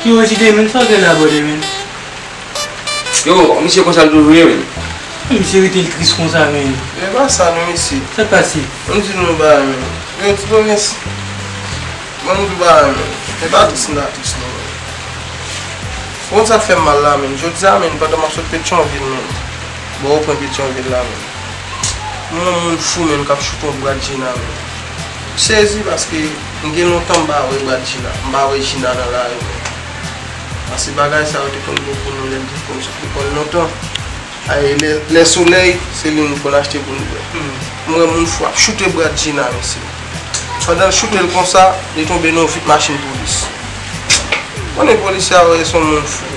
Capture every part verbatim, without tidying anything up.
Yo, Jide, men sa w gen la, brother, men? Yo, misye konsa l toujou ye, men. Misye rete l tris konsa, men. E pa sa non, mesye. Sa k pase? Ban m di nou yon bagay, men. Yo, ti pwovens. Ban m di w bagay, men. E pa tris m ta tris non, men. Ou konn sa k fè m mal la, men. Jodi a, men, pandan m ap sot Petyonvil, men. Bò yo pran Petyonvil la, men. M wè yon moun fou, men, k ap choute yon bwat Jina, men. M sezi paske m gen lontan m pa wè bwat Jina. M pa wè Jina nan lari, men. Paske bagay sa yo te konn bon pou nou lè n te konn sot lekòl lontan. Ay, lè, lè solèy, se li nou konn achte pou nou bwè. M wè moun fou ap choute bwat Jina, mesye. Pandan l choute l konsa, li tonbe nan yon vit machin polis. Konnen polisye a wè se yon moun fou.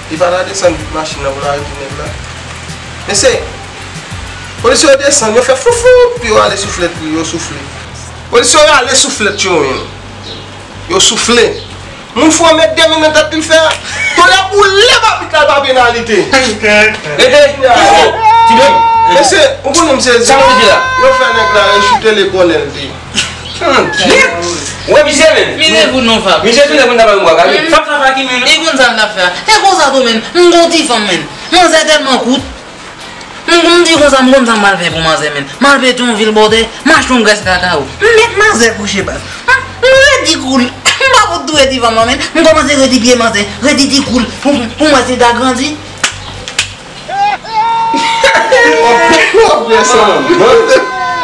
Li pa ta desann vit machin nan pou l arete nèg la. Mesye, polisye yo desann, yo fè foufou, pi yo rale souflèt li, yo soufle. Polisye yo rale souflèt yo, men. Yo soufle. Moun fou an met de men nan tèt li, l fè tolè boule babit la, l pa penalite. Rete. Ti dòm. Mesye, ou konnen misye. Sa w di la? Yo fè nèg la rechoute li konnen l te. Ou wè misye, men? Mire pou non, Fab. Misye tounen pou n ta bay yon bwa kafe. Fab, sa pa ki men. E konn sa m t ap fè a. E konsa tou, men. M gon ti fanm, men. Manzè tèlman kout. M, m di konsa, m konn sa m al fè pou manzè, men. M al Petyonvil bòdè, m achte yon grès kakao. M met manzè kouche baz. M, m redi koul. M pa fout tou redi fanm nan, men. M kòmanse redi pye manzè, redi ti koul. Pou, pou mwen, si l ta grandi.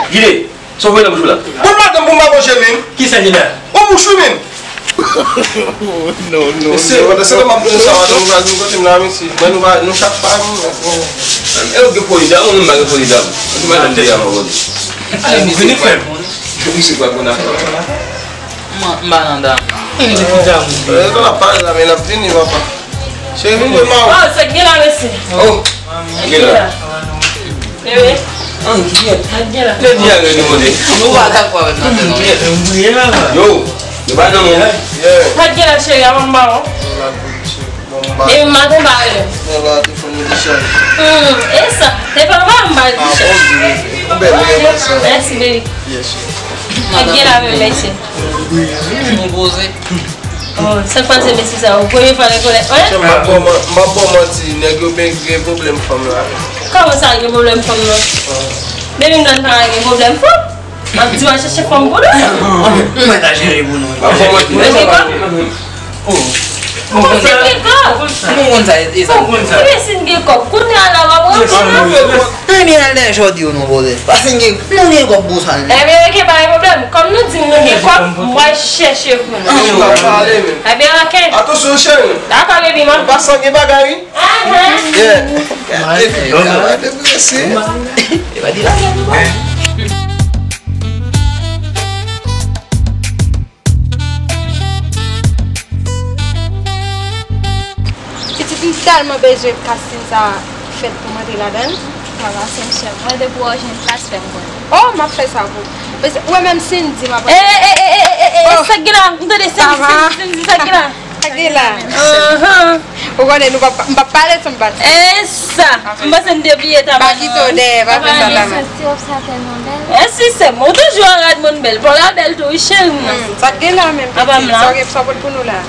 Gide. Sa w voye nan bouch ou la? Bon, madanm, bon, pa manje, men. Kisa ki la? Bon, bouch ou, men. No, no, mesye, no. Pandan se tan m ap di nou sa, madanm, nou pral vin kote m la, mesye. Mwen, nou pa, nou chak pa, nou. E ou gen foli dam, ou menm pa gen foli dam. Ou di madanm de dam, ou di. Ale, nou vini, frè m. Misye pa bon afè. M, m pa nan dam. E, nou ap pale la, men n ap vini, papa. Cheri, vin jwenn mwen. Oh, sa k gen la, mesye? Oh, gen la. Bebe. Sa k gen la? Lè di a gen nou de. Nou pa dakò avè m nan tèt non. Yo, yo pa nan mwen. Sa k gen la, cheri, avan m ba w. Bebe, m pa konn ba yo. Hmm, e sa, te pa ba m ba yo. Mèsi, bebe. Sa k gen la, menm, mesye? Nou poze. Oh, sa k pase mesye sa yo? Premye fwa nan kolèj, wi? M ap ba w man-, m ap ba w manti, nèg yo ben gen pwoblèm fanm la. Kòman sa gen pwoblèm fanm nan? Baby, m pa gen pwoblèm fanm. M ap di w al chèche fanm pou nou. Mwen ta jere pou nou. M ap ba w manti. Mwen gen kòb. Oh. Mwen konn sa. Mwen konn sa, e sa. Mwen konn sa. Ebyen, si n gen kòb, kounye a la, m ap rantre. Ebyen, al dèyè jodi yo non, brother. Paske n gen, nou gen kòb bousal. Ebyen, oke, pa gen pwoblèm. Kòm nou di m nou gen kòb, mwen chèche pou nou. Ebyen, oke. Atansyon, cheri. Dakò, baby, m ap. Paske gen bagay, wi. Yeah. Gade, gade, gade, mesye. Pitit, m tèlman bezwen casting sa fèt pou m antre ladan l. Sa va, se m sèl. Mwen, depi w jwenn plas, fè m konnen. Oh, m ap fè sa pou ou. Ou wè menm Cindy, m ap. Eh, eh, eh, eh, eh, eh, sa k gen la? M tande Cindy, Cindy, Cindy, sa k gen la? Sa k gen la? Ou konnen nou p ap, m p ap pale san m pa di. Eh, sa! M panse m te bliye ta. Pa kite w dèyè, pa fè sa la. Mèsi, sè m. Ou toujou an rad moun bèl. Bon, la bèl tou, wi, cheri m nan. Sa k gen la menm, pitit? Sa w gen, sa w pot pou nou la?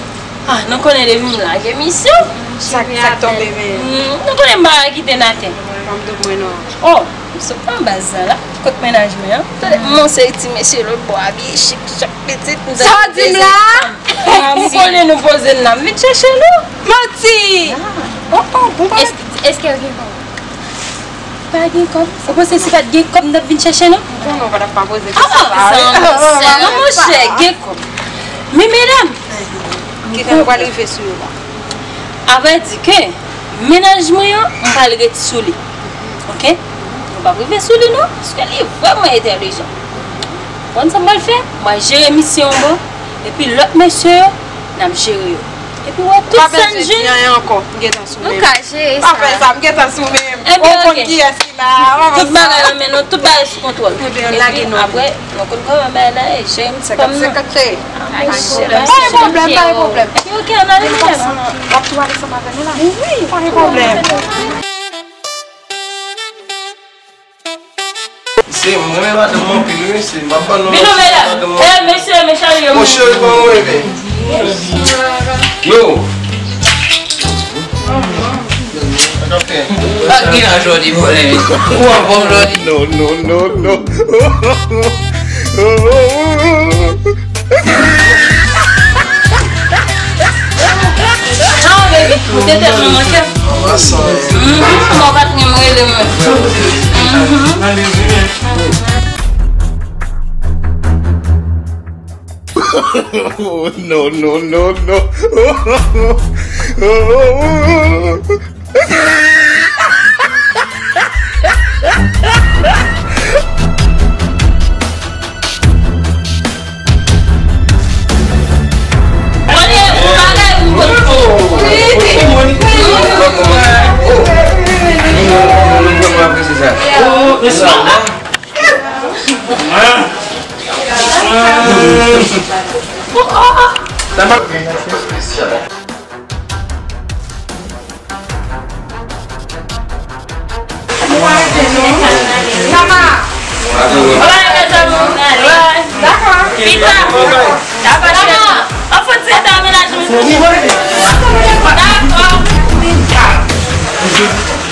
Ah, nou konnen depi m lage misyon. Sa, sa k tonbe, men. Hmm, nou konnen m pa ka kite n atè. Fanm doub mwen non. Oh, m sot nan baz la, la. Kot mennaj mwen an? Tande, m wè yon seri ti mesye lòt bò abiye chik, chak pitit. Sa w di m la? Ah, m konnen nou poze n la, m vin chèche nou. Manti! Oh, oh, bon bagay. Èske, èske l gen kòb? Pa gen kòb. Ou panse si pa t gen kòb, n t ap vin chèche nou? Non, non, pa t ap pa poze kesyon sa. Ah, zanmi, sè, non, monchè, gen kòb. Men medam, kisa nou pral rive sou yo la? Avrèdi ke mennaj mwen an, m pral ret sou li. Oke? Nou p ap rive sou li non, paske li vrèman entèlijan. Konn sa m pral fè? M pral jere misye yon bò, epi lòt mesye yo, n ap jere yo. Epi w wè tout sa n jwenn. Pa bezwen di anyen ankò, m gentan sou menm. Nou ka jere sa. Pa fè sa, m gentan sou menm. Ebyen, oke. Ou konn kiyès ki la. Tout bagay nan men nou, tout bagay sou kontwòl. Ebyen, lage non. Epi apre, nou konn kòman bagay la ye, cheri m, ti fanm nan. Senkant, senkant, cheri. Ay, cheri. Pa gen pwoblèm, pa gen pwoblèm. Epi, oke, ann ale, medam. W ap tou ale ansanm avè nou la? Wi. Pa gen pwoblèm. Se, mwen renmen madanm mwen anpil, wi, se, m ap ban nou. Vin non, medam. Madanm mwen. Eh, mesye, mechan li ye. Mon cheri, kòman w ye, baby? Yo. Sa k ap fè? Sa k gen la jodi, mwen? Ou anfòm jodi? No, no, no, no. Ah, baby, ou te tèlman manke. Mhm, kòman w pa t menm rele mwen? Mhm. No, no, no, no.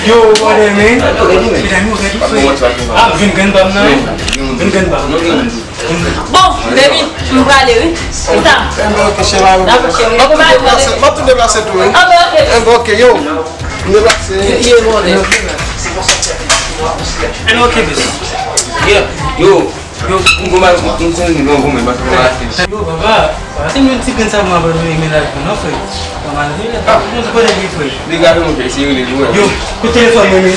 Yo, brother, man. Medam yo, redi frè. Ah, vin grenn pa m nan, wi. Vin grenn pa m. Bon, baby, m prale, wi. Pita. Enben, ok, cheri. N ap, ok, m ap tou deplase, m ap tou deplase tou, wi. Enben, ok. Enben, ok, yo. M deplase. Enben, ok, bis. Yeah, yo. Yo, m gon bagay, m, m santi m gon goumen, paske m pa achte. Yo, papa, papa, se yon ti grenn sa mwen ap rele menaj mwen, non, frè. Mwen mal rele, ah, mwen konnen li, frè. Li gade, monchè, se rele li, wè. Yo, kout telefòn mwen, men.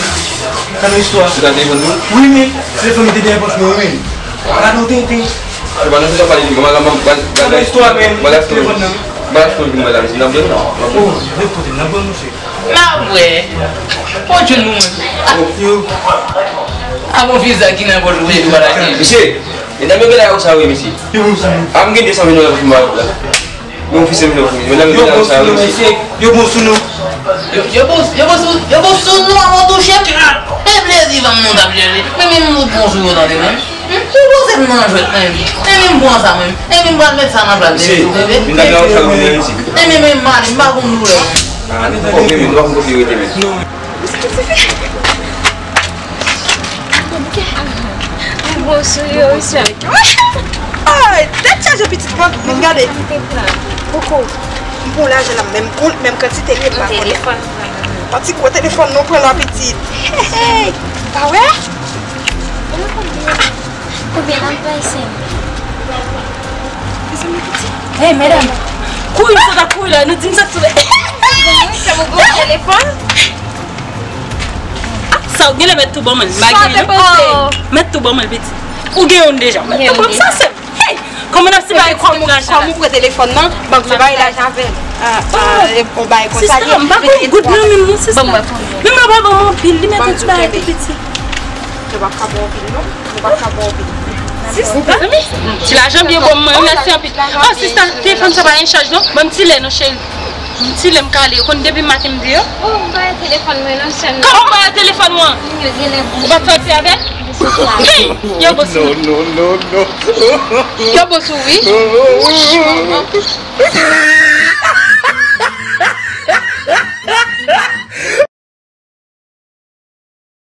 Gade istwa. Ou gade telefòn mwen? Wi, men. Telefòn mwen te dèyè pòch mwen, men. Gade ou tenten. Se pa nan sa pale, mwen, mwen, mwen, mwen, gade istwa, men. Telefòn nan. Bagay pou vin mwen la, mesye, n ap jwenn. Oh, de kote, n ap jwenn, monchè. M ap wè. Ou jwenn nou menm. Yo. A bon, viza ki nan pòch ou, ou pa lage. Mesye, medam yo gen la konsa, wi, mesye. Yo, monchè. A, m gen de san mil dola pou m ba yo la. Bon, fis, mesye, medam yo gen la konsa, wi, mesye. Yo bon sou nou. Yo, yo bon, yo bon sou, yo bon sou nou, a bon touche. E plezi fanm nou t ap chèche. Men, men nou bon sou yo tande, men. Hmm? Ou poze m nan jwèt, men. Men, men m pran sa, men. Men, men m pral met sa nan plas de yo, bebe. Vin nan sa yo, vin nan isi. Men, men, men, m ale, m pa konn doulè. Ah, nou pa konn, men, nou pa konn kote yo rete, men. Ou bon sou yo, wi, sè. Ay, tèt chaje pitit mwen, vin gade. Koko, m pran lajan la, menm, menm kantite li, m pa konnen. Yon ti gwo telefòn nou pran la, pitit. Hey, hey, pa wè? Konbyen n ap bay, sè m? Hey, medam, kouri, sa ta kouri la, nou di m sa k sou le. Bon, wi, sè m, ou gen telefòn? Ah, sa ou genlè met tou ban mwen. Sa te poze. Met tou ban mwen, pitit. Ou gen youn deja. Met tou ban mwen, sa, sè m. Hey, kòman n ap separe kòb, kòb ou pran telefòn nan, bank yo bay lajan avè l. Ah, ah, e, on bagay konsa li ye. Sista, m pa konn goud nan men m non, sista. Men m pa ban m anpil, li mete ti bagay tou piti. Yo p ap ka ba w anpil non. Yo p ap ka ba w anpil. Sista, ti lajan byen bon, mwen remèsye anpil. Oh, sista, telefòn sa pa gen chaj non. Ban m ti lè non, cheri. M ti lè m kale, ou konn depi maten m deyò. Oh, m pa wè telefòn mwen non, sè m. Kòman w pa wè telefòn mwen? Yo genlè bon. Ou pa t sòti avè l? Hey! Yo bon sou. No, no, no, no. Yo bon sou, wi.